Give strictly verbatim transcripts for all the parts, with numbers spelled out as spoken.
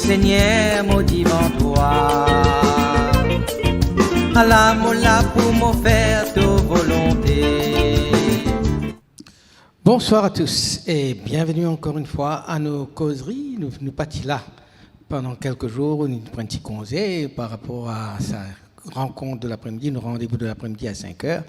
Seigneur, mo divan twa. Ala mo la pou mo fer to volonte. Bonsoir à tous et bienvenue encore une fois à nos causeries. Nou, nou pati la pandan kelke zour, nou pran ti konze par rapor a sa rankont de l'après-midi, nou randevou de l'après-midi à cinq heures.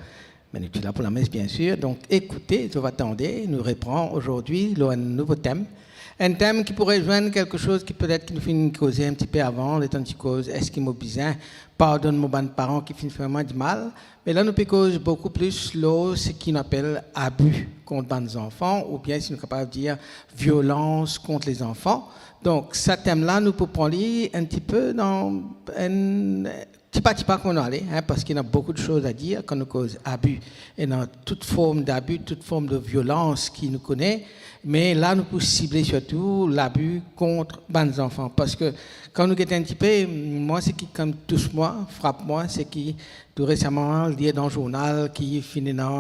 Me nou ti la pou lames, bien sir. Donk, ekoute, zot va tande, nou repran azordi lor enn nouvo tem. Enn tem ki pou rezwenn kelke soz ki petet ki nou finn koze enn tipe avan, letan nou ti koz, eski mo bizin pardonn mo bann paran ki finn fer mwa dimal? Me la, nou pe koz boukou plis lor seki nou apel abi kont bann zanfan, oubien si nou kapav dir violans kont lezanfan. Donk, sa tem la, nou pou pran li enn tipe dan enn tipa tipa kouma nou ale, hein, parski ena boukou de soz a dir kan nou koz abi. Ena tout form dabi, tout form de violans ki nou kone, me la nou pou sible sirtou labi kont bann zanfan. Parski kan nou get enn tipe, mwa, seki kan tous mwa, frap mwa, seki tou resaman lir dan zournal ki finn ena,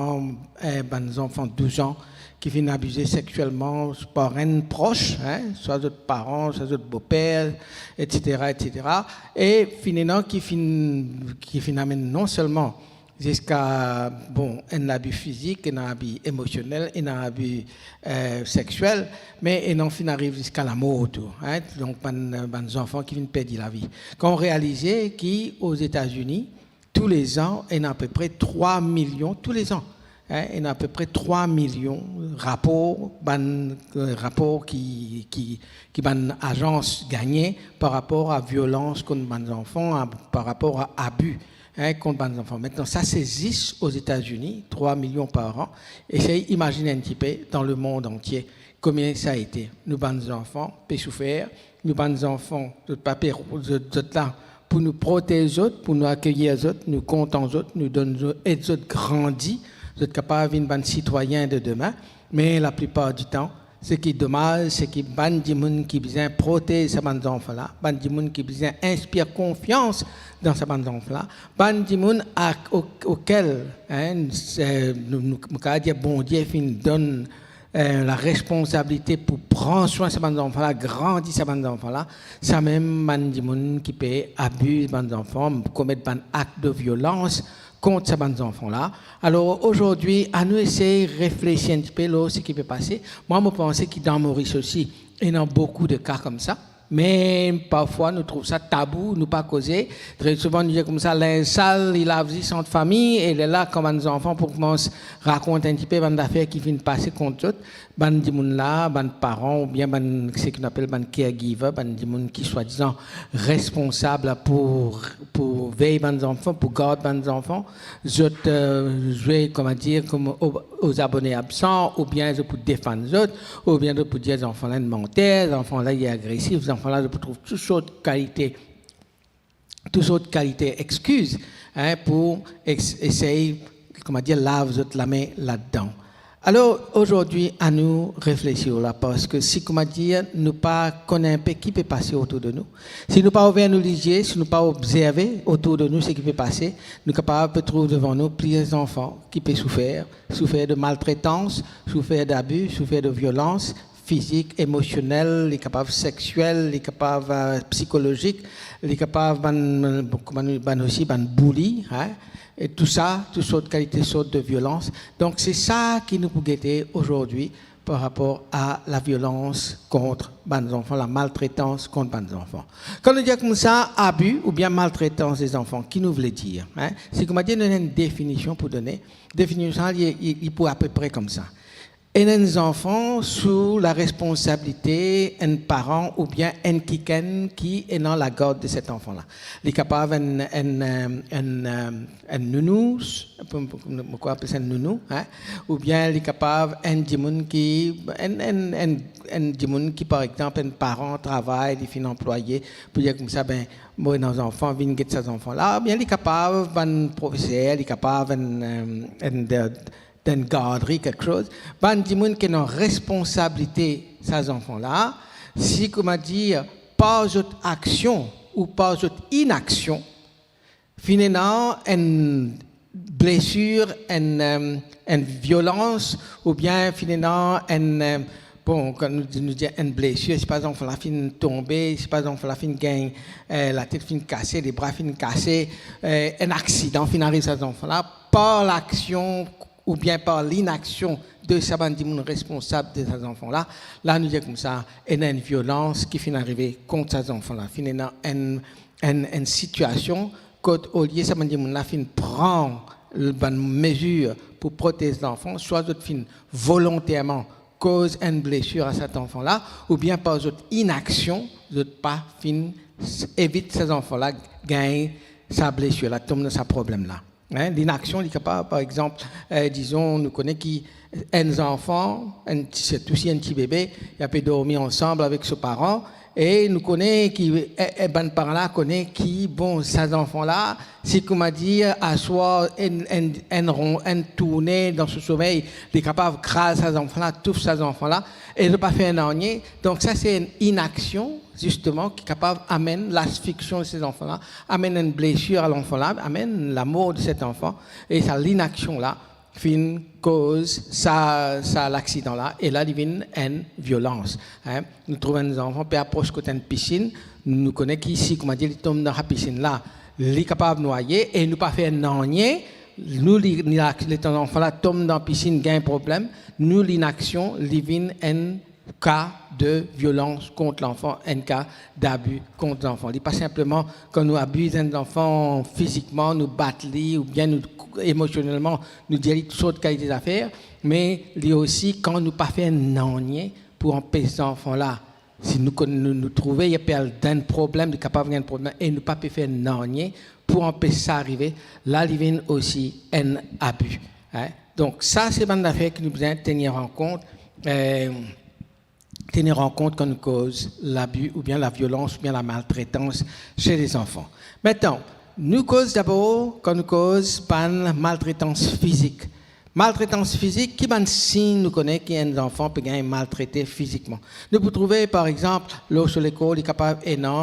eh, bann zanfan douz an ki finn abize seksielman par enn pros, hein, swa zot paran, swa zot boper, et cetera, et cetera. E finn ena ki finn, ki finn amenn non selman ziska, bon, enn labi fizik, enn labi emosionel, enn labi, eh, seksiel, me ena finn ariv ziska lamor tou, hein. Donk, bann, bann zanfan ki finn perdi lavi. Kan ou realize ki Ozetazini, toulezan, ena apepre trwa milion, toulezan, hein, ena apepre trwa milion rapor, bann, eh, rapor ki, ki, ki bann azans gagne par rapor a violans kont bann zanfan, a, par rapor a abi, hein, kont bann zanfan. Aster, sa se zis Ozetazini, trwa milion par an. Esey imazinn enn tipe dan lemond antie, komie sa ete. Nou bann zanfan pe soufer, nou bann zanfan, zot pa pe, zot, zot la pou nou protez zot, pou nou akeyir zot, nou kontan zot, nou donn zot, ed zot grandi, zot kapav vinn bann sitwayin de demin. Me laplipar ditan, seki domaz, seki bann dimoun ki bizin protez sa bann zanfan la, bann dimoun ki bizin inspir konfians dan sa bann zanfan la, bann dimoun ak, o-, okel, hein, se, nou, nou, nou kapav dir Bondie finn donn, eh, laresponsabilite pou pran swin sa bann zanfan la, grandi sa bann zanfan la, samem bann dimoun ki pe abiz bann zanfan, komet bann ak de violans kont sa bann zanfan la. Alor, azordi, anou esey reflesi enn tipe lor seki pe pase. Mwa, mo panse ki dan Moris osi, ena boukou de ka koumsa. Me parfwa, nou trouv sa tabou, nou pa koze. Tre souvan, nou dir koumsa, linz sal, li lav zis ant fami, e lerla, kan bann zanfan pou koumans rakont enn tipe bann zafer ki finn pase kont zot, bann dimoun la, bann paran, oubien bann, seki nou apel bann caregiver, bann dimoun ki swadizan responsab pou, pou vey bann zanfan, pou gard bann zanfan, zot, eh, zwe, kouma dir, kouma o-, aux abonnés absents, oubien zot pou defann zot, oubien zot pou dir zanfan la inn manter, zanfan la li agresif, zanfan la, zot pou trouv tou sort kalite, tou sort kalite exkiz, hein, pou ex-, esey, kouma dir, lav zot lame ladan. Alor, azordi, anou reflesi lor la, parski si, kouma dir, nou pa konn inpe ki pe pase otour de nou, si nou pa ouver nou lizie, si nou pa obzerve otour de nou seki pe pase, nou kapav pe trouv devan nou plizier zanfan ki pe soufer, soufer de maltretans, soufer dabi, soufer de violans fizik, emosionel, li kapav seksiel, li kapav, eh, psikolozik, li kapav bann, bann, bann osi, bann bouli, hein, e tou sa, tou sort kalite, sort de violans. Donk, se sa ki nou pou gete azordi par rapor a laviolans kont bann zanfan, lamaltretans kont bann zanfan. Kan nou dir koumsa, abi oubien maltretans de zanfan, ki nou vle dir, hein? Se, kouma dir, nou ena enn definision pou done. Definision la, li, li, li pou apepre koumsa. Enn, enn zanfan sou laresponsabilite enn paran oubien enn kikenn ki ena lagard de set zanfan la. Li kapav enn, enn, eh, enn, eh, enn nounous, pou, pou, pou, mo krwar apel sa enn nounou, hein? Oubien li kapav enn dimoun ki, enn, enn, enn, enn dimoun ki, par exanp, enn paran travay, li finn anplwaye, pou dir koumsa, be, mo ena zanfan, vinn get sa zanfan la. Oubien li kapav bann profeser, li kapav enn, eh, enn de, dan enn gardri, kiksoz. Bann dimoun ki ena responsabilite sa zanfan la, si, kouma dir, par zot aksion ou par zot inaksion, finn ena enn blesir, enn, eh, enn violans, oubien finn ena enn, eh, Bon, kan nou, nou dir enn blesir, si par exanp zanfan la finn tonbe, si par exanp zanfan la finn gagn, eh, latet finn kase, lebra finn kase, eh, enn aksidan finn ariv sa zanfan la, par laksion oubien par linaksion de sa bann dimoun responsab de sa zanfan la, la nou dir koumsa, ena enn violans ki finn arive kont sa zanfan la, finn ena enn, enn, enn sitiasion kot olie sa bann dimoun la finn pran bann mezir pou protez zanfan, swa zot finn volonterman koz enn blesir a sa zanfan la, oubien par zot inaksion, zot pa finn s-, evit sa zanfan la gagn sa blesir la, tom dan sa problem la. Hein, linaksion, li kapav, par exanp, eh, dizon, nou kone ki enn zanfan, enn ti, sirtou si enn ti bebe, li pe dormi ansam avek so paran, e nou kone ki, eh, eh, bann paran la kone ki, bon, sa zanfan la, si, kouma dir, aswar enn, enn, enn ron, enn tourne dan so somey, li kapav kraz sa zanfan la, touf sa zanfan la, e li pa fer nanye. Donk sa se enn inaksion, zisteman, ki kapav amenn lasfiksion de se zanfan la, amenn enn blesir a lanfan la, amenn lamor de set anfan, e sa linaksion la finn koz sa, sa laksidan la, e la li vinn enn violans, hein. Nou trouv enn zanfan pe apros kot enn pisin, nou kone ki si, kouma dir, li tom dan sa pisin la, li kapav nwaye, e nou pa fer nanye, nou li, li, letan zanfan la tom dan pisin, gagn problem, nou linaksion, li vinn enn ka de violans kont lanfan, enn ka dabi kont zanfan. Li pa sinpleman kan nou abiz enn zanfan fizikman, nou bat li, oubien nou, emosionelman, nou dir li tou sort kalite zafer, me li osi kan nou pa fer nanye pou anpes zanfan la, si nou konn, nou, nou trouve li pe al dan enn problem, li kapav gagn problem, e nou pa pe fer nanye pou anpes sa arive, la li vinn osi enn abi, hein. Donk sa se bann zafer ki nou bizin tenir an kont, eh, tenir an kont kan nou koz labi oubien laviolans oubien lamaltretans se lezanfan. Aster, nou koz dabor kan nou koz bann maltretans fizik. Maltretans fizik, ki bann sign nou kone ki enn zanfan pe gagn maltrete fizikman? Nou pou trouve, par exanp, lor so lekor, li kapav ena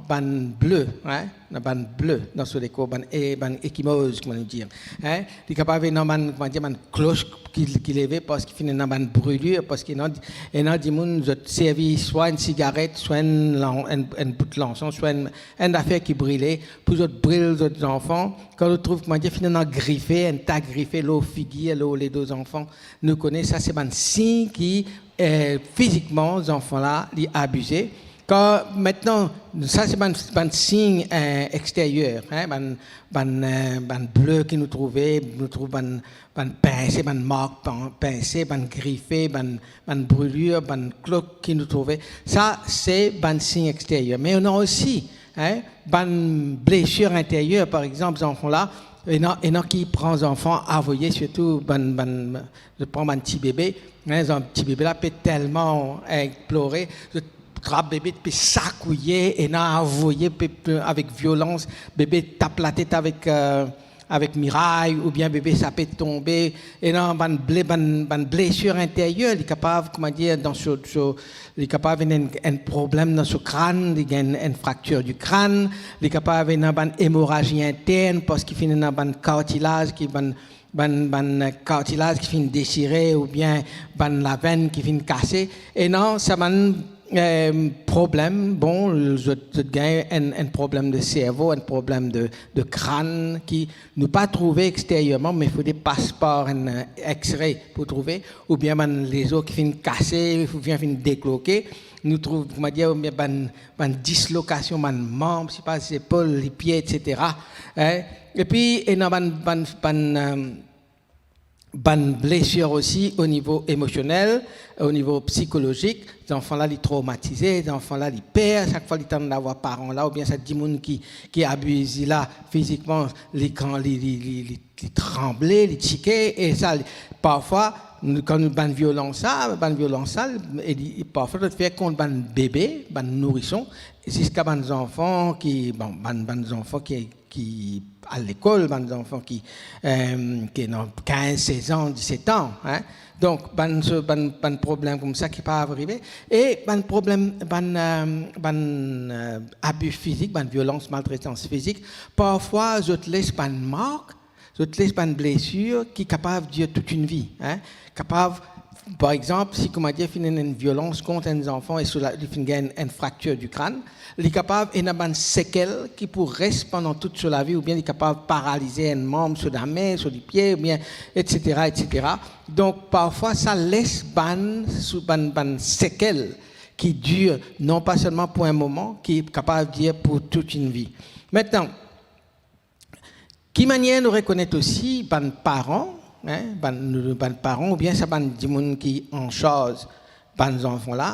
bann ble, hein? Ena bann ble dan so lekor, bann e-, bann ekimoz, kouma nou dir, hein? Li kapav ena bann, kouma dir, bann klos ki, ki leve parski finn ena bann brilir, parski ena, ena dimoun zot servi swa enn sigaret, swa enn lan-, enn, enn bout lansan, swa enn, enn zafer ki brile, pou zot bril zot zanfan. Kan zot trouv, kouma dir, finn ena grife, enn ta grife lor figir, lor ledo zanfan, nou kone sa se bann sign ki, eh, fizikman zanfan la li abize. Kan, aster, sa se bann, bann sign, eh, exteryer, hein, bann, bann, eh, bann ble ki nou trouve, nou trouv bann, bann pinse, bann mark pin-, pinse, bann grife, bann, bann brilir, bann klos ki nou trouve. Sa se bann sign exteryer. Me ena osi, hein, bann blesir interyer, par exanp, zanfan la, ena, ena ki pran zanfan, avoye, sirtou bann, bann, zot pran bann ti bebe, hein, zan-, ti bebe la pe telman, eh, plore, zot trap bebe, pe sakouye, ena avoye, pe, pe, avek violans, bebe tap latet avek, eh, avek miray, oubien bebe sa pe tonbe, ena bann ble-, bann, bann blesir interyer, li kapav, kouma dir, dan so, so, li kapav ena enn, enn problem dan so krann, li gagn enn fraktir di krann, li kapav ena bann emorazi intern, parski finn ena bann kartilaz ki, bann, bann, bann kartilaz ki finn desire, oubien bann lavenn ki finn kase. Ena sa bann, eh, problem, bon, zot, zot gagn enn, enn problem de servo, enn problem de, de krann ki nou pa trouve exteryerman, me fode pas par enn, eh, X-ray pou trouve, oubien bann lezo ki finn kase, oubien finn dekloke, nou trouv, kouma dir, oubien bann, bann dislokasion, bann manb, sipa, zepol, lipie, et cetera. Hein? Epi, ena bann, bann, bann, eh, bann blesir osi o nivo emosionel, o nivo psikolozik. Zanfan la, li trawmatize, zanfan la, li per, sak fwa li tann lavwa paran la, oubien sa dimoun ki, ki abiz li la fizikman, li kan, li, li, li, li, li tranble, li tike, e sa, li, parfwa, nou, kan nou, bann violans sa, bann violans sa, e li, parfwa, zot fer kont bann bebe, bann nourison, ziska bann zanfan ki, bon, bann, bann zanfan ki, ki al lekol, bann zanfan ki, eh, ki ena kinz, sez an, diset an, hein. Donk, bann, so, bann, bann problem koumsa ki pa arive. E bann problem, bann, eh, bann, eh, abi fizik, bann violans, maltretans fizik, parfwa, zot les bann mark, zot les bann blesir ki kapav dir tout enn vi, hein. Kapav par exanp, si, kouma dir, finn ena enn violans kont enn zanfan e so la, li finn gagn enn fraktir di krann, li kapav ena bann sekel ki pou res pandan tout so lavi, oubien li kapav paralize enn manb, so lame, so lipie, oubien et cetera, et cetera. Donk, parfwa, sa les bann, sou, bann, bann sekel ki dir non pa selman pou enn moman, ki kapav dir pou tout enn vi. Aster, ki manier nou rekonet osi bann paran, hein, bann, bann paran oubien sa bann dimoun ki ansarz bann zanfan la,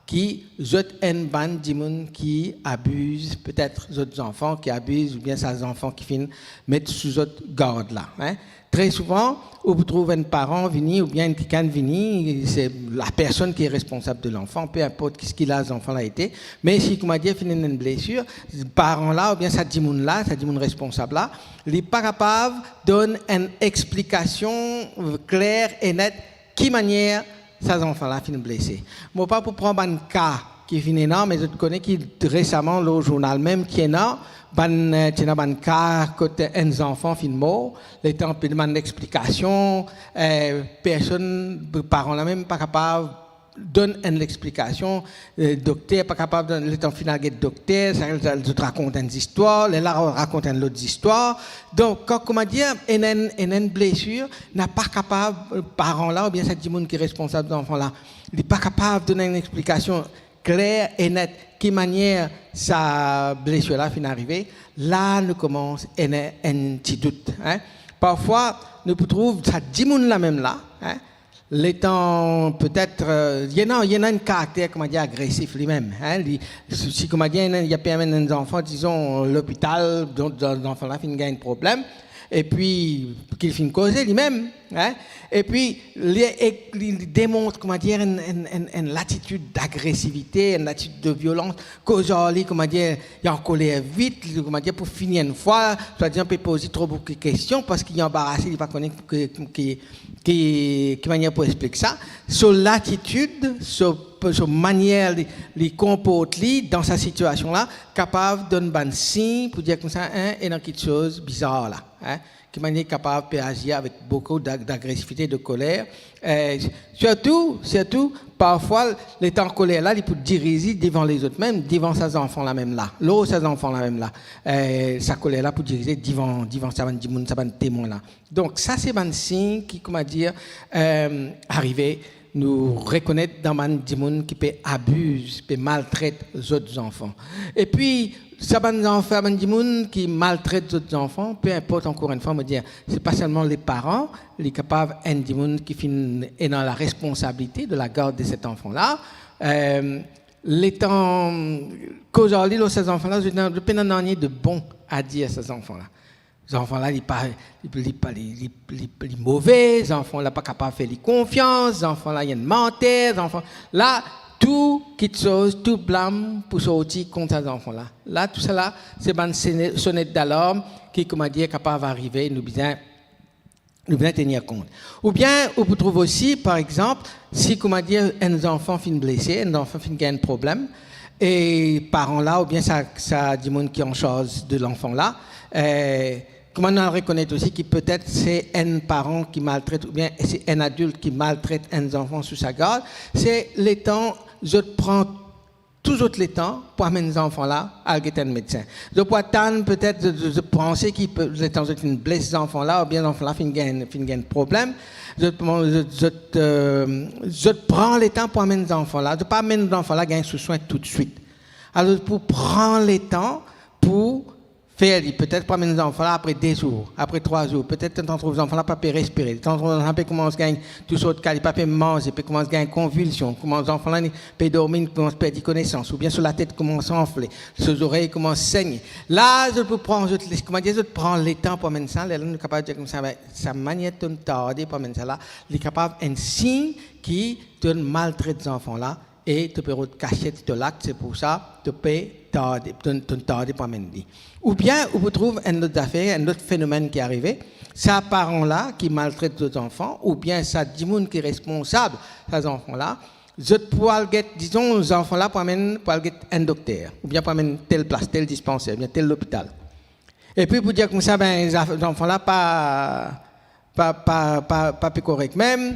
ki zot enn bann dimoun ki abiz petet zot zanfan, ki abiz oubien sa zanfan ki finn met sou zot gard la, hein. Tre souvan, ou pou trouv enn paran vini oubien enn kikenn vini, se la personn ki responsab de lanfan, pe inport ki, ki laz zanfan la ete, me si, kouma dir, finn ena enn blesir, paran la oubien sa dimoun la, sa dimoun responsab la, li pa kapav donn enn explikasion kler e net ki manier sa zanfan la finn blese. Mo pa pou pran bann ka ki finn ena, me zot kone ki resaman lor zournal mem ti ena bann, eh, ti ena bann ka kot enn zanfan finn mor, letan pe demann explikasion, eh, personn, paran la mem pa kapav donn enn explikasion, eh, dokter pa kapav donn, letan finn al get dokter, sa, sa, zot rakont enn zistwar, lerla rakont enn lot zistwar. Donk, kan, kouma dir, ena enn, ena enn blesir, na pa kapav, eh, paran la oubien sa dimoun ki responsab zanfan la, li pa kapav donn enn explikasion kler e net ki manier sa blesir la finn arive, la nou koumans ena enn ti dout, hein. Parfwa, nou pou trouv sa dimoun la mem la, hein, letan petet, eh, li ena, li ena enn karakter, kouma dir, agresif limem, hein, li, si, si, kouma dir, ena, li pe amenn enn zanfan, dizon, lopital, donk, zan-, zanfan la finn gagn problem, epi ki li finn koze limem, hein, epi li, e, li, li demont, kouma dir, enn, enn, enn, enn latitid dagresivite, enn latitid de violans, koz ar li, kouma dir, li ankoler vit, li, kouma dir, pou fini enn fwa, swadizan pe poz li tro boukou kestion, parski li anbarase, li pa kone ki, ki, ki, ki manier pou explik sa. So latitid, so, so manier li, li konport li dan sa sitiasion la, kapav donn bann sign pou dir koumsa, hein, ena kiksoz bizar la, hein, ki manier li kapav pe azir avek boukou dag-, dagresivite, de koler. Eh, sirtou, sirtou, parfwa, letan koler la, li pou dirize devan lezot mem, devan sa zanfan la mem la, lor sa zanfan la mem la. Eh, sa koler la pou dirize devan, devan sa bann dimoun, sa bann temwen la. Donk, sa se bann sign ki, kouma dir, eh, arive, nou rekonet dan bann dimoun ki pe abiz, pe maltret zot zanfan. Epi, sa bann zanfan, bann dimoun ki maltret zot zanfan, pe inport, ankor enn fwa, mo dir, se pa selman le paran, li kapav enn dimoun ki finn ena la responsabilite de la garde de cet enfant-là. Eh, letan koz ar li lor sa zanfan la, zot pena nanye de bon a dir sa zanfan la. Zanfan la, li pa, li, li pa, li, li, li, li move, zanfan la pa kapav fer li konfians, zanfan la, li enn manter, zanfan la, tou kiksoz, tou blam pou sorti kont sa zanfan la. La, tousala, se bann sone-, sonet dalarm ki, kouma dir, kapav arive, nou bizin, nou bizin tenir kont. Oubien, ou pou trouv osi, par exanp, si, kouma dir, enn zanfan finn blese, enn zanfan finn gagn problem, e paran la, oubien sa, sa dimoun ki ansarz de lanfan la, eh, kouma nou al rekonet osi ki petet se enn paran ki maltret, oubien se enn adilt ki maltret enn zanfan sou sa gard, se letan zot pran tou zot letan pou amenn zanfan la al get enn medsin. Zot pou atann petet, zot, zot, zot panse ki pe-, letan zot finn bles zanfan la, oubien zanfan la finn gagn, finn gagn problem, zot pran, zot, zot, eh, zot pran letan pou amenn zanfan la, zot pa amenn zanfan la gagn sou swin toutswit. Alor, pou pran letan pou fer li, petet pou amenn zanfan la apre de zour, apre trwa zour, petet letan trouv zanfan la pa pe respire, letan trouv zanfan la pe koumans gagn tou sort ka, li pa pe manze, pe koumans gagn konvilsion, koumans zanfan la, li pe dormi, li koumans perdi konesans, oubien so latet koumans anfle, so zorey koumans segne. La, zot pou pran, zot, kouma dir, zot pran letan pou amenn sa, lerla nou kapav dir koumsa, be, sa manier to'nn tarde pou amenn sa la, li kapav enn sign ki to'nn maltret zanfan la, e to pe rod kasiet to lak, se pou sa to pe tarde, to, to tarde pou amenn li. Oubien ou pou trouv enn lot zafer, enn lot fenomenn ki arive, sa paran la ki maltret zot zanfan, oubien sa dimoun ki responsab sa zanfan la, zot pou al get, dizon, zanfan la pou amenn, pou al get enn dokter, oubien pou amenn tel plas, tel dispanser, oubien tel lopital. Epi pou dir koumsa, be, zaf-, zanfan la pa, pa, pa, pa, pa pe korek mem,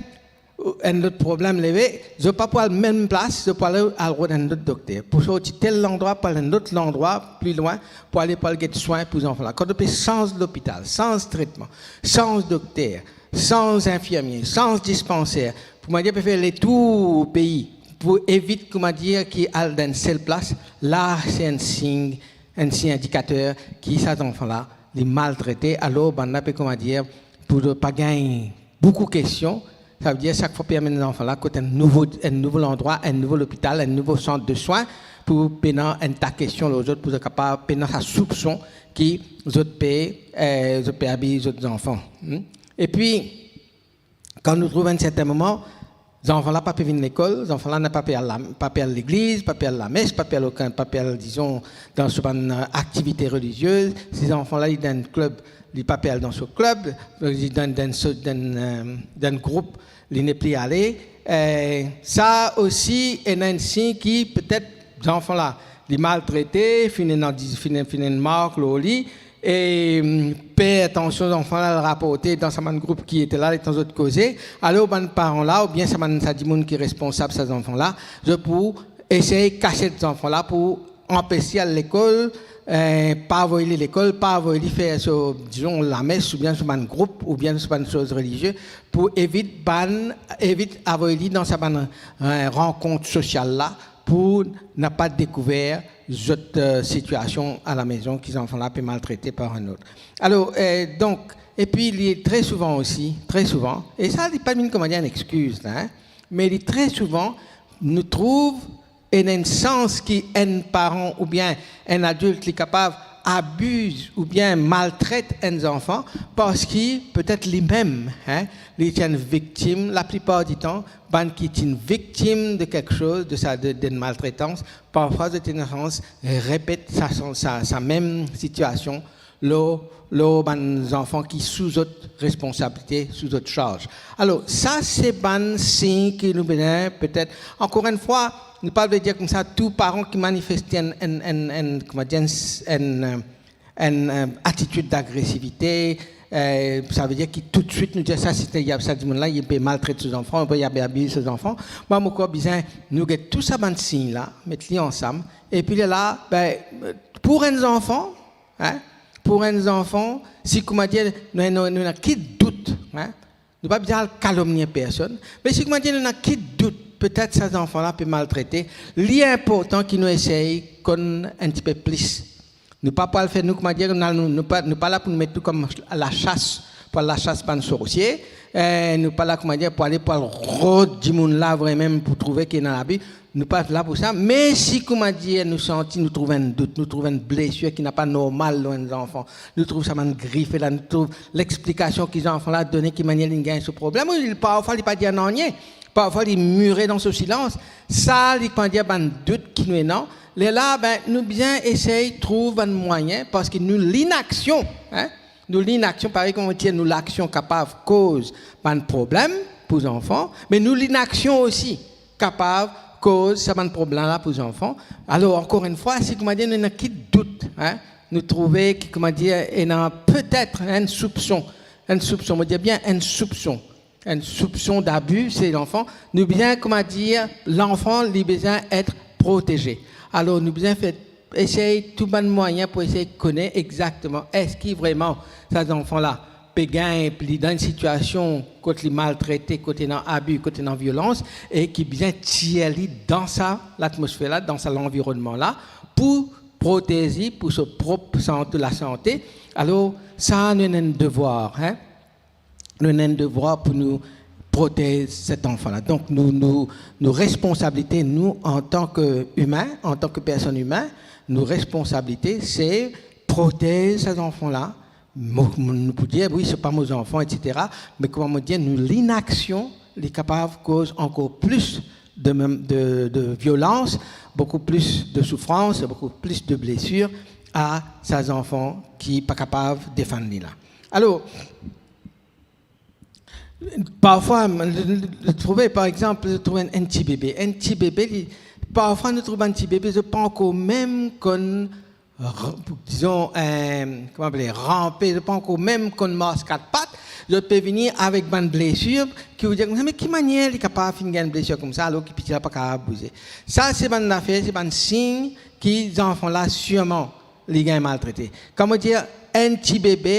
enn lot problem leve, zot pa pou al mem plas, zot pou al, al rod enn lot dokter. Pou sorti tel landrwa, pou al enn lot landrwa, pli lwin, pou ale, pou al get swin pou zanfan la. Kan zot pe sanz lopital, sanz tretman, sanz dokter, sanz infirmie, sanz dispanser, koumadir pe fer letour pei, pou evit, koumadir, ki al dan enn sel plas, la, se enn sign, enn sign indikater ki sa zanfan la, li maltrete, alor bann la pe, koumadir, pou pa gagn boukou kestion, savedir sak fwa pe amenn zanfan la kot enn nouvo, enn nouvo landrwa, enn nouvo lopital, enn nouvo sant de swin, pou pena enn ta kestion lor zot, pou zot kapav pena sa soupson ki zot pe, eh, zot pe abiz zot zanfan. Hmm? Epi, kan nou trouv enn sertin moman, zanfan la pa pe vinn lekol, zanfan la pa pe al la, pa pe al legliz, pa pe al lames, pa pe al okenn, pa pe al, dizon, dan so bann, eh, aktivite reliziez. Si zanfan la, li dan enn klib, li pa pe al dan so klib, li dan, dan so, dan, eh, dan group, li nepli ale. Eh, sa osi ena enn sign ki petet zanfan la, li maltrete, finn ena, finn, finn ena mark lor li, e, mm, per, atansion, zanfan la raporte dan sa bann group ki ete la, letan zot koze. Alor, bann paran la, oubien sa bann, sa dimoun ki responsab sa zanfan la, zot pou esey kasiet zanfan la pou anpes li al lekol, eh, pa avoy li lekol, pa avoy li fer so, dizon, lames, oubien so bann group, oubien so bann soz relizie, pou evit bann, evit avoy li dan sa bann, eh, rankont sosial la, pou napa dekouver zot, eh, sitiasion alamezon, ki zanfan la pe maltrete par enn lot. Alor, eh, donk, epi li tre souvan osi, tre souvan, e sa, li pa vinn koumadir enn exkiz la, hein, me li tre souvan, nou trouv ena enn sans ki enn paran oubien enn adilt li kapav abiz oubien maltret enn zanfan, parski petet limem, hein, li ti enn viktim, laplipar ditan, bann ki ti enn viktim de kiksoz, de sa, de, de maltretans, parfwa zot ena sans repet sa, sa, sa, sa mem sitiasion lor, lor bann zanfan ki sou zot responsabilite, sou zot sarz. Alor, sa se bann sign ki nou bizin petet, ankor enn fwa, nou pa ve dir koumsa tou paran ki manifeste enn, enn, enn, enn, koumadir, enn, enn, enn, eh, atitid dagresivite, eh, sa ve dir ki toutswit nou dir sa, se, sa dimoun la, li pe maltret so zanfan, oubien li pe abiz so zanfan. Mwa, mo krwar bizin nou get tou sa bann sign la, met li ansam, epi lerla, be, pou enn zanfan, hein, pou enn zanfan, si, koumadir, nou, nou, nou ena kit dout, hein, nou pa bizin al kalomnie personn, me si, koumadir, nou ena kit dout, petet sa zanfan la pe maltrete, li inportan ki nou esey konn enn tipe plis. Nou pa pou al fer nou, koumadir, nou, nou, nou pa, nou pa la pou nou met nou kom lasas, pou al lasas bann sorsie, eh, nou pa la, koumadir, pou ale, pou al rod dimoun la vremem pou trouve ki ena abi. Nou pa la pou sa, me si, koumadir, nou santi, nou trouv enn dout, nou trouv enn blesir ki napa normal lor enn zanfan, nou trouv sa bann grife la, nou trouv lexplikasion ki zanfan la done, ki manier li gagn so problem, ou li, parfwa li pa dir nanye, parfwa li mire dan so silans, sa li, koumadir, bann dout ki nou ena, lerla, be, nou bizin esey trouv bann mwayin, parski nou linaksion, hein, nou linaksion, parey kouma mo dir, nou laksion kapav koz bann problem pou zanfan, me nou linaksion osi kapav koz sa bann problem la pou zanfan. Alor, ankor enn fwa, si, koumadir, nou ena kit dout, hein, nou trouve ki, koumadir, ena petet enn soupson, enn soupson, mo dir bien enn soupson, enn soupson dabi se lanfan, nou bizin, koumadir, lanfan, li bizin et proteze. Alor, nou bizin fer, esey tou bann mwayin pou esey kone exakteman eski vreman sa zanfan la pe gagn, li dan enn sitiasion kot li maltrete, kot ena abi, kot ena violans, e ki bizin tir li dan sa latmosfer la, dan sa lanvironnman la, pou protez li, pou so prop sante, lasante. Alor, sa, nou ena enn devwar, hein? Nou ena enn devwar pou nou protez set anfan la. Donk, nou, nou, nou responsabilite, nou, antan ke imin, antan ke personn imin, nou responsabilite, se protez sa zanfan la. Mo, mo, nou pou dir, wi, se pa mo zanfan, et cetera. Me kouma mo dir, nou linaksion, li kapav koz ankor plis de mem, de, de violans, boukou plis de soufrans, boukou plis de blesir a sa zanfan ki pa kapav defann li la. Alor, parfwa, m, m, m trouve, par exanp, nou trouv enn, enn ti bebe. Enn ti bebe, li, parfwa nou trouv enn ti bebe, zot pa ankor mem konn, r-, dizon, eh, kouma apele, ranpe, zot pa ankor mem konn mars kat pat, Zot pe vini avek bann blesir ki ou dir koumsa, me ki manier li kapav finn gagn blesir koumsa, alor ki piti la pa kapav bouze? Sa se bann zafer, se bann sign ki zanfan la sirman li gagn maltrete. Kan mo dir enn ti bebe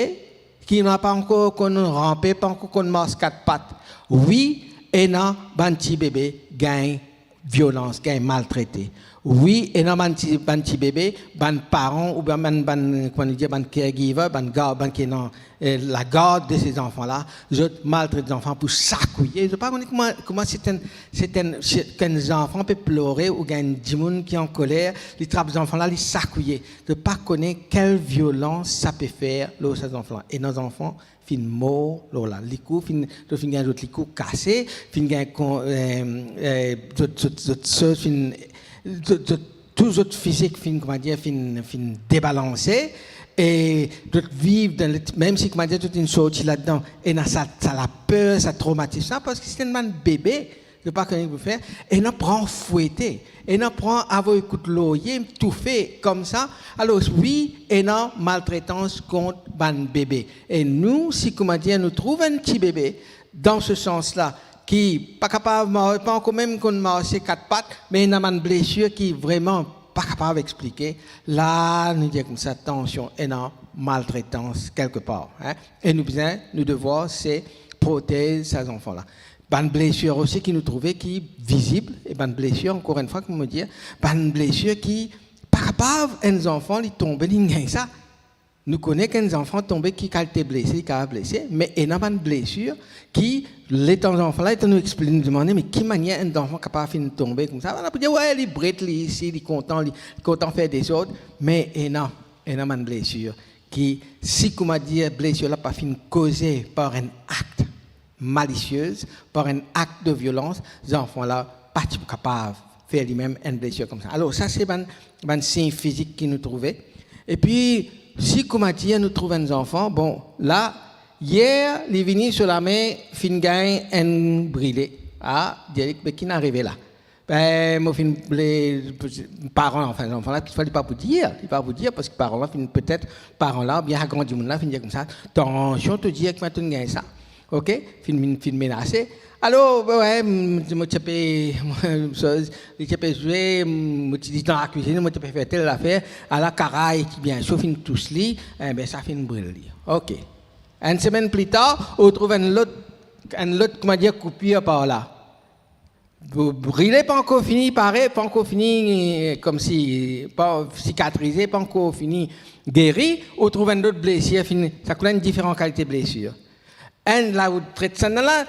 ki pa ankor konn ranpe, pa ankor konn mars kat pat, wi, ena bann ti bebe gagn violans, gagn maltrete. Wi, ena bann ti, bann ti bebe, bann paran oubien bann, bann, kouma nou dir, bann caregiver, bann gard, bann ki ena, eh, lagard de se zanfan la, zot maltret zanfan pou sakouye. Zot pa kone kouma, kouma se enn, se enn, se, kan enn zanfan pe plore oubien enn dimoun ki ankoler, li trap zanfan la, li sakouye. Zot pa kone kel violans sa pe fer lor sa zanfan la. Ena zanfan finn mor lor la, likou finn, zot finn gagn zot likou kase, finn gagn kon-, eh, eh, zot, zot, zot soz finn, zot, zot, tou zot fizik finn, kouma dir, finn, finn debalanse, e zot viv dan le, mem si, kouma dir, zot inn sorti ladan, ena sa, sa laper, sa tromatism la, parski se enn bann bebe, zot pa kone ki pou fer, ena pran fwete, ena pran avoy kout lorye, toufe koumsa. Alor, wi, ena maltretans kont bann bebe. E nou, si, kouma dir, nou trouv enn ti bebe, dan se sans la, ki pa kapav mar-, pa ankor mem konn marse kat pat, me ena bann blesir ki vreman pa kapav explike, la, nou dir koumsa, atansion, ena maltretans kelkepar, hein. E nou bizin, nou devwar, se protez sa zanfan la. Bann blesir osi ki nou trouve ki vizib, e bann blesir, ankor enn fwa, kouma mo dir, bann blesir ki pa kapav enn zanfan li tonbe, li gagn sa. Nou kone ki enn zanfan tonbe, ki kalite blese li kapav blese, me ena bann blesir ki, letan zanfan la, letan nou expli-, nou demande, me ki manier enn zanfan kapav finn tonbe koumsa? Bann la pou dir, we, li bret, li isi, li kontan, li kontan fer dezord, me ena, ena bann blesir ki, si, kouma dir, blesir la pa finn koze par enn akt malisiez, par enn akt de violans, zanfan la pa ti pou kapav fer limem enn blesir koumsa. Alor, sa se bann, bann sign fizik ki nou trouve. Epi, si, kouma dir, nou trouv enn zanfan, bon, la, yer, li vini, so lame finn gagn enn brile. Ah, dir li, be, ki finn arive la? Be, mo finn ble-, paran, anfin, zanfan la, toutefa, li pa pou dir, li pa pou dir, parski paran la finn, petet, paran la, oubien sa gran dimoun la finn dir koumsa, atansion, to dir ki mo finn gagn sa. Ok? Finn, finn, finn menase. Alor, be, we, m-, mo ti pe, mo, soz, li ti pe zwe, m-, mo ti dan lakwizinn, mo ti pe fer tel zafer, ala karay ki bien so finn tous li, e be, sa finn bril li. Ok. Enn semenn pli tar, ou trouv enn lot, enn lot, kouma dir, koupir par la. Br-, brile pa ankor fini pare, pa ankor fini, eh, koumsi, pa sikatrize, pa ankor fini geri, ou trouv enn lot blesir fini, sa kouma enn diferan kalite blesir. Enn la ou tret sa la,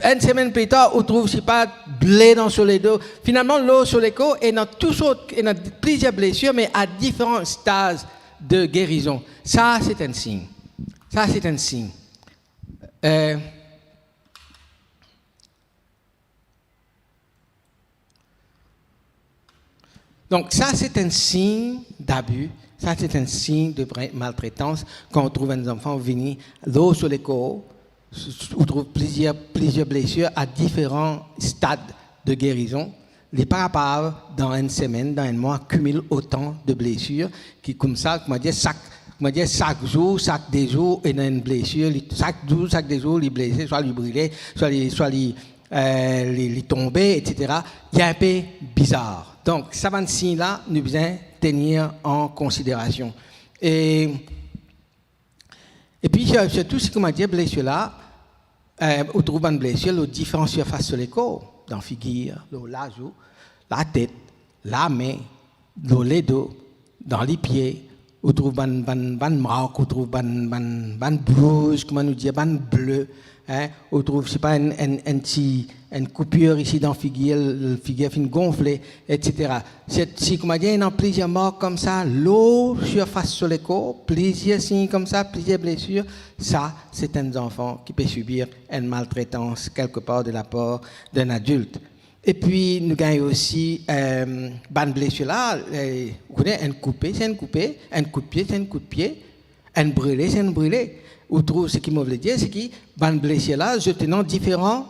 enn semenn pli tar, ou trouv sipa ble dan so ledo. Finalman, lor so lekor, ena tou sort, ena plizier blesir, me a diferan staz de gerizon. Sa, se enn sign. Sa, se enn sign. Eh, Donk, sa se enn sign dabi, sa se enn sign de vre maltretans, kan ou trouv enn zanfan vini lor so lekor, ou trouv plizier, plizier blesir a diferan stad de gerizon, li pa kapav, dan enn semenn, dan enn mwa, kimil otan de blesir, ki koumsa, kouma dir, sak, kouma dir, sak zour, sak de zour, ena enn blesir, li, sak zour, sak de zour, li blese, swa li brile, swa li, swa li, eh, li, li tonbe, et cetera, li enpe bizar. Donk, sa bann sign la, nou bizin tenir an konsiderasion. E, epi, sir-, sirtou, si, kouma dir, blesir la, eh, ou trouv bann blesir lor diferan sirfas so lekor, dan figir, lor lazou, latet, lame, lor ledo, dan lipie, ou trouv bann, bann, bann mark, ou trouv bann, bann, bann blouz, kouma nou dir, bann ble, hein, ou trouv, sipa, enn, enn, enn ti, enn koupir isi dan figir, figir finn gonfle, et cetera. Si, si, kouma dir, ena plizier mark koumsa, lor sirfas so lekor, plizier sign koumsa, plizier blesir, sa, se enn zanfan ki pe sibir enn maltretans kelkepar de lapar d'enn adilt. Epi nou gagn osi, eh, bann blesir la, eh, ou kone, enn koupe, se enn koupe, enn kout pie, se enn kout pie, enn brile, se enn brile. Ou trouv, seki mo vle dir, seki bann blesir la, zot ena diferan,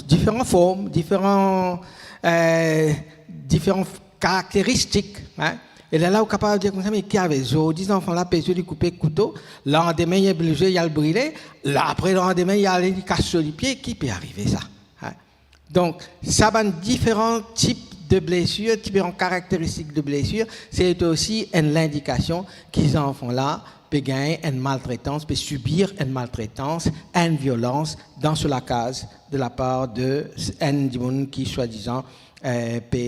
diferan form, diferan, eh, diferan karakteristik, hein. E lerla ou kapav dir koumsa, me ki arive? Zordi zanfan la pe zwe, li koupe kouto, landime li oblize li al brile, la apre landime li ale, li kas so lipie, ki pe arive sa? Hein? Donk, sa bann diferan tip de blesir, diferan karakteristik de blesir, se osi enn lindikasion ki zanfan la pe gagn enn maltretans, pe sibir enn maltretans, enn violans dan so lakaz de lapar de enn dimoun ki swadizan, eh, pe,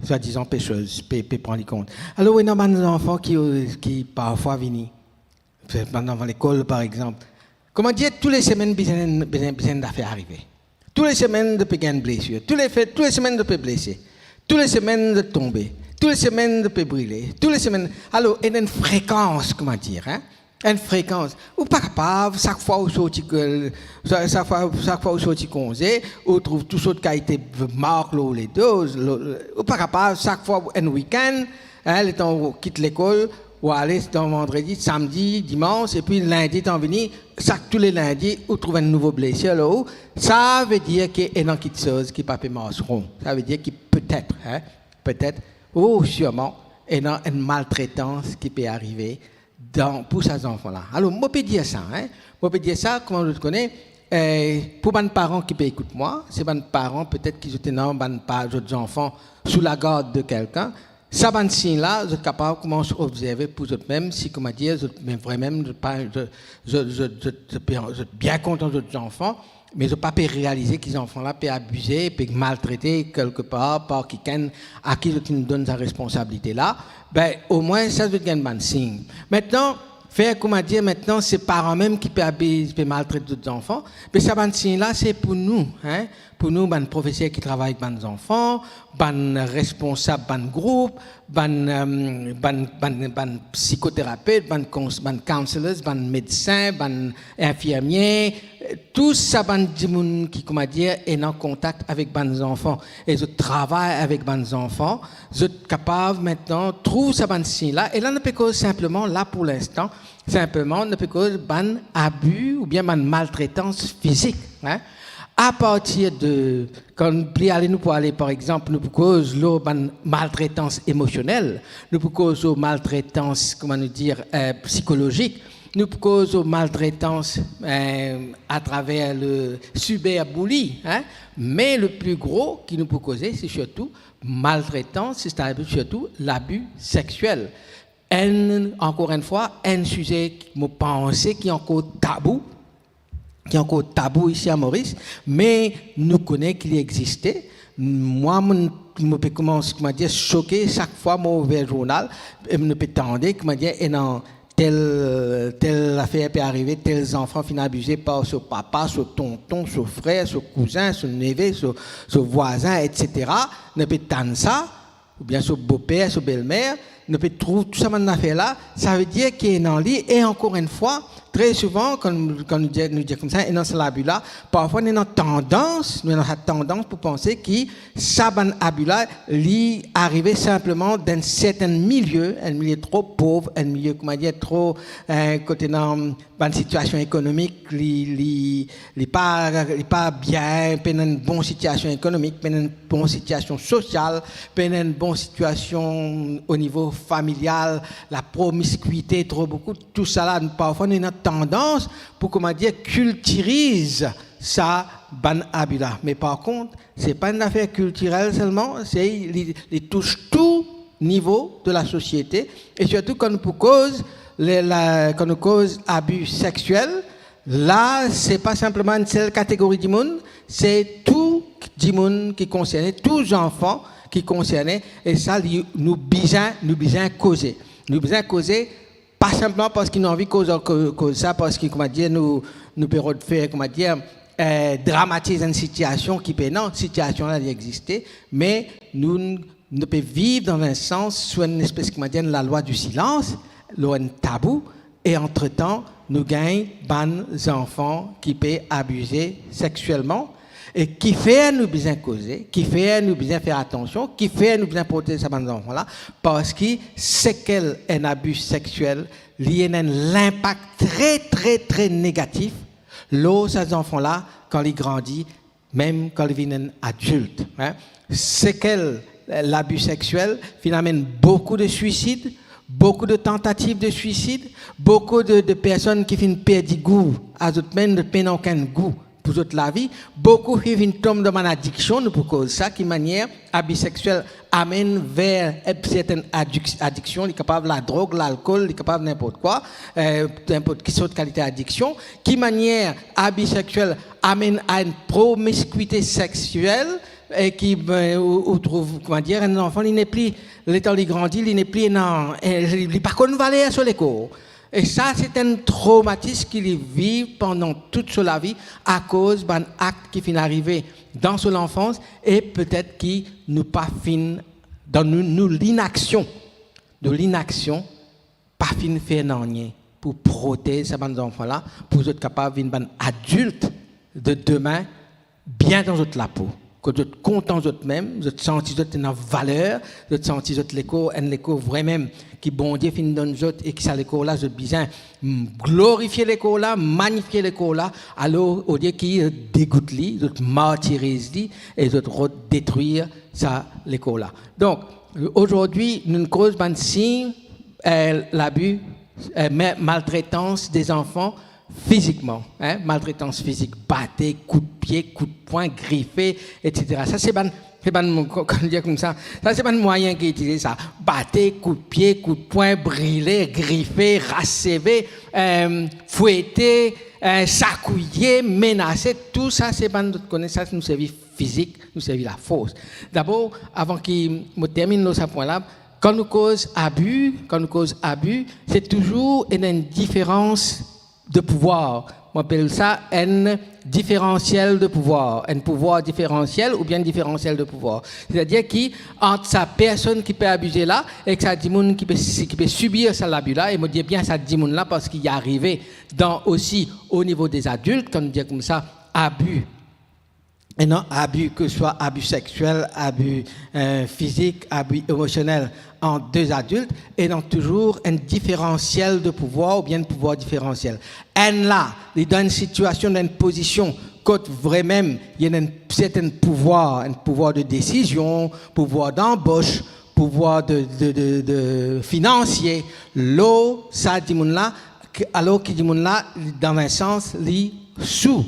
swadizan pe soz, pe, pe pran li kont. Alor, ena bann zanfan ki, ki parfwa vini, bann zanfan lekol, par exanp. Kouma dir, tou le semenn bizin, bizin, bizin zafer arive. Tou le semenn zot pe gagn blesir. Tou le fe-, tou le semenn zot pe blese. Tou le semenn zot tonbe. Tou le semenn zot pe brile. Tou le semenn. Alor, ena enn frekans, kouma dir, hein? Enn frekans. Ou pa kapav, sak fwa ou sorti ke, sa-, sak fwa, sak fwa ou sorti konze, ou trouv tou sort kalite mark lor ledo, lo-, lo-, ou pa kapav, sak fwa enn wikenn, hein, letan ou kit lekol, ou ale dan vandredi, samdi, dimans, epi lindi tann vini, sak tou le lindi, ou trouv enn nouvo blesir lor ou, sa ve dir ki ena kiksoz ki pa pe mars ron. Sa ve dir ki petet, hein, petet, ou sirman, ena enn maltretans ki pe arive dan, pou sa zanfan la. Alor, mo pe dir sa, hein, mo pe dir sa, kouma zot kone, eh, pou bann paran ki pe ekout mwa, se bann paran petet ki zot ena bann pa-, zot zanfan sou lagard de kelkenn, sa bann sign la, zot kapav koumans obzerve pou zot mem, si, kouma dir, zot, me vremem, zot pa, zot, zot, zot, zot, zot, zot bien kontan zot zanfan, me zot pa pe realize ki zanfan la pe abize, pe maltrete kelkepar par kikenn a ki zot inn donn sa responsabilite la, be, omwin sa zot gagn bann sign. Aster, fer kouma dir, aster, se paran mem ki pe abiz, pe maltret zot zanfan, be sa bann sign la, se pou nou, hein, pou nou, bann profeser ki travay ek bann zanfan, bann responsab bann group, bann, eh, bann, bann, bann psikoterapet, bann cons-, bann counselors, bann medsin, bann infirmie, eh, tou sa bann dimoun ki, kouma dir, ena kontak avek bann zanfan e zot travay avek bann zanfan, zot kapav aster trouv sa bann sign la. E la, nou pe koz sinpleman, la pou linstan, sinpleman, nou pe koz bann abi oubien bann maltretans fizik, hein. Apartir de, kan pli ale nou pou ale, par exanp, nou pou koz lor bann maltretans emosionel, nou pou koz lor maltretans, kouma nou dir, eh, psikolozik, nou pou koz lor maltretans, eh, atraver le cyberbully, hein. Me le pli gro ki nou pou koze, se sirtou maltretans, setadir sirtou labi sexiel. Enn, ankor enn fwa, enn size ki mo panse ki ankor tabou, ki ankor tabou isi a Moris, me nou kone ki li existe. Mwa, mo, mo pe koumans, kouma dir, soke sak fwa mo ouver zournal, e nou pe tande, kouma dir, ena tel, tel zafer pe arive, tel zanfan finn abize par so papa, so tonton, so frer, so kouzin, so neve, so, so vwazin, etsetera. Nou pe tann sa, oubien so boper, so belmer, nou pe trouv tou sa bann zafer la, sa ve dir ki ena li, e ankor enn fwa, tre souvan, kan, kan nou dir, nou dir koumsa, ena sa labi la, parfwa nou ena tandans, nou ena sa tandans pou panse ki sa bann abi la, li arive sinpleman dan enn sertin milie, enn milie tro pov, enn milie, kouma dir, tro, eh, kot ena bann sitiasion ekonomik, li, li, li pa, li pa bien, pena enn bon sitiasion ekonomik, pena enn bon sitiasion sosial, pena enn bon sitiasion o nivo familial, la promiskwite tro boukou, tousala, parfwa nou ena tandans pou, kouma dir, kiltiriz sa bann abi la. Me par kont, se pa enn zafer kiltirel selman, se, li, li tous tou nivo de lasosiete, e sirtou kan nou pou koz, le, la, kan nou koz abi sexiel, la, se pa sinpleman enn sel kategori dimoun, se tou dimoun ki konserne, tou zanfan ki konserne, e sa, li, nou bizin, nou bizin koze. Nou bizin koze, pa sinpleman parski nou anvi koz, ko-, koz sa, parski, kouma dir, nou, nou pe rod fer, kouma dir, eh, dramatiz enn sitiasion ki pena, sitiasion la, li existe, me nou, nou pe viv dan enn sans, sou enn espes, kouma dir, enn lalwa di silans, lor enn tabou, e antretan, nou gagn bann zanfan ki pe abize sexielman, e kifer nou bizin koze, kifer nou bizin fer atansion, kifer nou bizin protez sa bann zanfan la, parski sekel enn abi sexiel, li ena enn linpak tre, tre, tre negatif lor sa zanfan la, kan li grandi, mem kan li vinn enn adilt, hein. Sekel, eh, labi sexiel finn amenn boukou de swisid, boukou de tantativ de swisid, boukou de, de personn ki finn perdi gou a zot mem, zot pena okenn gou pou zot lavi, boukou ki finn tom dan bann adiksion, nou pou koz sa, ki manier abi sexiel amenn ver, eh, sertenn adik-, adiksion, li kapav ladrog, lalkol, li kapav ninport kwa, eh, ninport ki sort kalite adiksion, ki manier abi sexiel amenn a enn promiskwite sexiel, e ki, eh, ou, ou trouv, kouma dir, enn zanfan, li nepli, letan li grandi, li nepli ena, eh, li, li pa konn valer so lekor. E sa, se enn tromatis ki li viv pandan tout so lavi akoz bann akt ki finn arive dan so lanfans, e petet ki nou pa finn, dan nou, nou linaksion, nou linaksion, pa finn fer nanye pou protez sa bann zanfan la, pou zot kapav vinn bann adilt de demin, bien dan zot lapo, kot zot kontan zot mem, zot santi zot ena valer, zot santi zot lekor, enn lekor vremem ki Bondie finn donn zot, e ki sa lekor la, zot bizin, mm, glorifie lekor la, magnifie lekor la, alor, olie ki zot degout li, zot martiriz li, e zot rod detrir sa lekor la. Donk, azordi, nou koz bann sign, eh, labi, eh, ma-, maltretans de zanfan fizikman, hein, maltretans fizik, bate, kout pie, kout pwin, grife, et cetera. Sa se bann, se bann mo, ko-, kouma dir koumsa, sa se bann mwayin ki itilize sa. Bate, kout pie, kout pwin, brile, grife, ras seve, eh, fwete, eh, sakouye, menase, tou sa se bann, zot kone sa, nou servi fizik, nou servi lafors. Dabor, avan ki mo terminn lor sa pwin la, kan nou koz abi, kan nou koz abi, se touzour ena enn diferans de pouvwar. Mo apel sa enn diferansiel de pouvwar, enn pouvwar diferansiel oubien enn diferansiel de pouvwar. Setadir ki ant sa personn ki pe abize la ek sa dimoun ki pe, ki pe sibir sa labi la, e mo dir bien sa dimoun la parski li arive dan osi o nivo de adilt, kan nou dir koumsa, abi, ena abi, ke swa abi sexiel, abi, eh, fizik, abi emosionel ant de adilt, ena touzour enn diferansiel de pouvwar oubien enn pouvwar diferansiel. Enn la, li dan enn sitiasion, dan enn pozision kot vremem li ena enn sertenn pouvwar, enn pouvwar de desizion, pouvwar danbos, pouvwar de, de, de, de finansie, lor sa dimoun la, ki, alor ki dimoun la, li, dan enn sans, li sou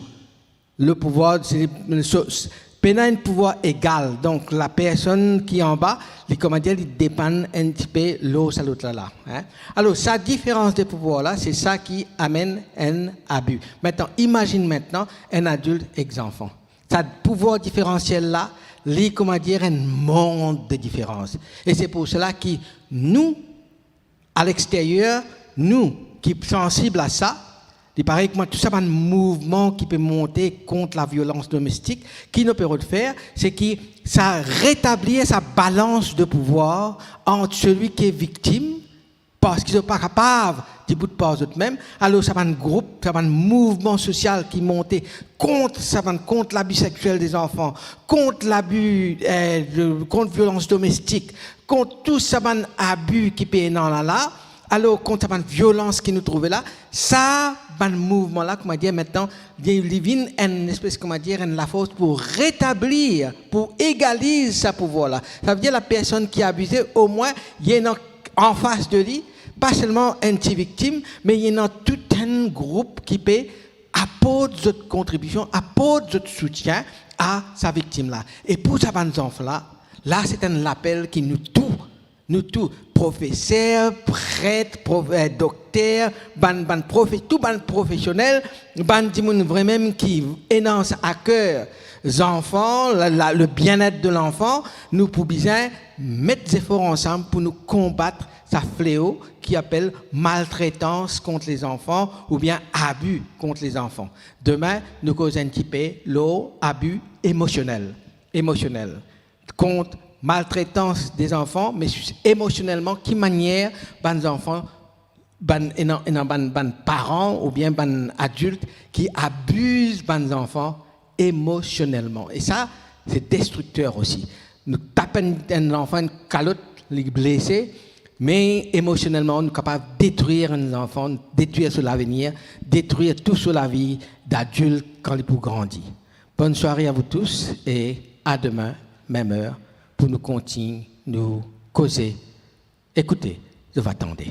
le pouvwar, se, so, s-, pena enn pouvwar egal. Donk, la personn ki anba, li, kouma dir, li depann enn tipe lor sa lot la la, hein. Alor, sa diferans de pouvwar la, se sa ki amenn enn abi. Mintnan, imazinn mintnan enn adilt ek zanfan. Sa pouvwar diferansiel la, li, kouma dir, enn mond de diferans. E se pou sela ki nou, a lexteryer, nou ki sansib a sa, li parey kouma tou sa bann mouvman ki pe monte kont laviolans domestik, ki nou pe rod fer, se ki sa retablir sa balans de pouvwar ant selwi ki viktim, parski zot pa kapav dibout par zot mem, alor sa bann group, sa bann mouvman sosial ki monte kont sa bann, kont labi sexiel de zanfan, kont labi, eh, de, kont violans domestik, kont tou sa bann abi ki pe ena la la, alor kont sa bann violans ki nou trouve la, sa bann mouvman la, kouma dir, mintnan, li, li vinn enn espes, kouma dir, enn lafors pou retablir, pou egaliz sa pouvwar la. Savedir la personn ki abize, omwin, li ena anfas de li, pa selman enn ti viktim, me li ena tou enn group ki pe aport zot kontribision, aport zot soutien a sa viktim la. E pou sa bann zanfan la, la se enn lapel ki nou tou, nou tou, profeser, pret, prof-, eh, dokter, bann, bann profe-, tou bann profesionel, bann dimoun vremem ki ena sa a ker zanfan, la, la, le bien-être de l'enfant, nou pou bizin met zefor ansam pou nou konbat sa fleo ki apel maltretans kont lezanfan oubien abi kont lezanfan. Demin, nou koz enn tipe lor abi emosionel, emosionel, kont maltretans de zanfan, me emosionelman, ki manier bann zanfan, bann, ena, ena bann, bann paran oubien bann adilt ki abiz bann zanfan emosionelman. E sa, se destrikter osi. Nou tap enn, enn zanfan enn kalot, li blese, me emosionelman, nou kapav detrir enn zanfan, detrir so lavenir, detrir tou so lavi d'adilt kan li pou grandi. Bonne soirée à vous tous et à demain, même heure. pou nou kontign nou koze. Ekoute, zot va tande.